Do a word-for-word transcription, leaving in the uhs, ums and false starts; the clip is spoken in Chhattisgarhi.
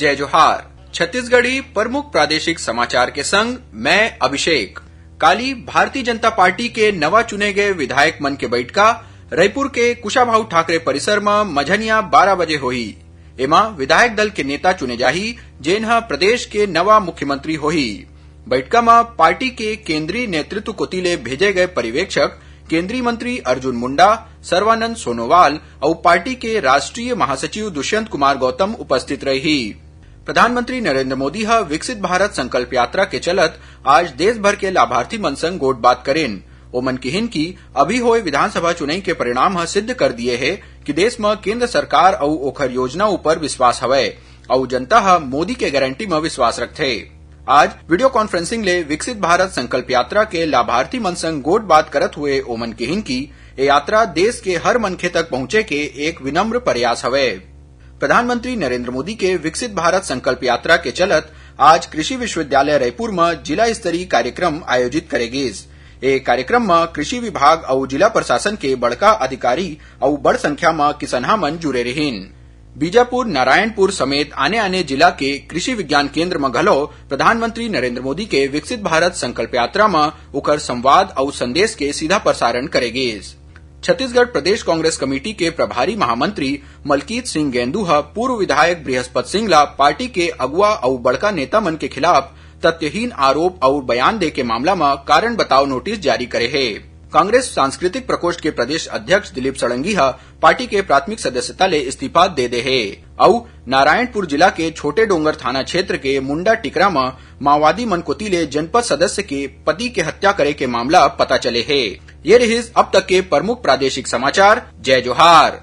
जय जोहार। छत्तीसगढ़ी प्रमुख प्रादेशिक समाचार के संग मैं अभिषेक। काली भारतीय जनता पार्टी के नवा चुने गए विधायक मन के बैठका रईपुर के कुशाभाऊ ठाकरे परिसर म मझनिया बारह बजे होही। एमा विधायक दल के नेता चुने जाही, जेन ह प्रदेश के नवा मुख्यमंत्री होही। बैठका म पार्टी के केंद्रीय नेतृत्व कोति ले भेजे गए पर्यवेक्षक केंद्रीय मंत्री अर्जुन मुंडा, सर्वानंद सोनोवाल अउ पार्टी के राष्ट्रीय महासचिव दुष्यंत कुमार गौतम उपस्थित रही। प्रधानमंत्री नरेंद्र मोदी ह विकसित भारत संकल्प यात्रा के चलत आज देश भर के लाभार्थी मन संग गोठबात करेन। ओमन किहिन कि अभी होए विधानसभा चुनाई के परिणाम ह सिद्ध कर दिए हे कि देश म केंद्र सरकार अउ ओखर योजना ऊपर विश्वास हवय अउ जनता ह मोदी के गारंटी म विश्वास रखथे। आज वीडियो कॉन्फ्रेंसिंग ले विकसित भारत संकल्प यात्रा के लाभार्थी मन संग गोठबात करत हुए ओमन किहिन कि ए यात्रा देश के हर मनखे तक पहुंचे के एक विनम्र प्रयास हवय। प्रधानमंत्री नरेंद्र मोदी के विकसित भारत संकल्प यात्रा के चलत आज कृषि विश्वविद्यालय रायपुर म जिला स्तरीय कार्यक्रम आयोजित करे गिस। ए कार्यक्रम म कृषि विभाग अउ जिला प्रशासन के बड़का अधिकारी अउ बड़ संख्या म किसनहा मन जुरे रिहिन। बीजापुर, नारायणपुर समेत आने-आने जिला के कृषि विज्ञान केंद्र म घलो प्रधानमंत्री नरेंद्र मोदी के विकसित भारत संकल्प यात्रा म ओकर संवाद अउ संदेश के सीधा प्रसारण करे गिस। छत्तीसगढ़ प्रदेश कांग्रेस कमेटी के प्रभारी महामंत्री मलकीत सिंह गेंदू ह पूर्व विधायक बृहस्पत सिंह ला पार्टी के अगुवा अउ बड़का नेता मन के खिलाफ तथ्यहीन आरोप अउ बयान दे के मामला म कारण बताओ नोटिस जारी करे हे। कांग्रेस सांस्कृतिक प्रकोष्ठ के प्रदेश अध्यक्ष दिलीप षडंगी ह पार्टी के प्राथमिक सदस्यता ले इस्तीफा दे दे हे अउ नारायणपुर जिला के छोटे डोंगर थाना क्षेत्र के मुंडा टिकरा म माओवादी मन कोति ले जनपद सदस्य के पति के हत्या करे के मामला पता चले हे। ये रिहिस अब तक के प्रमुख प्रादेशिक समाचार। जय जोहार।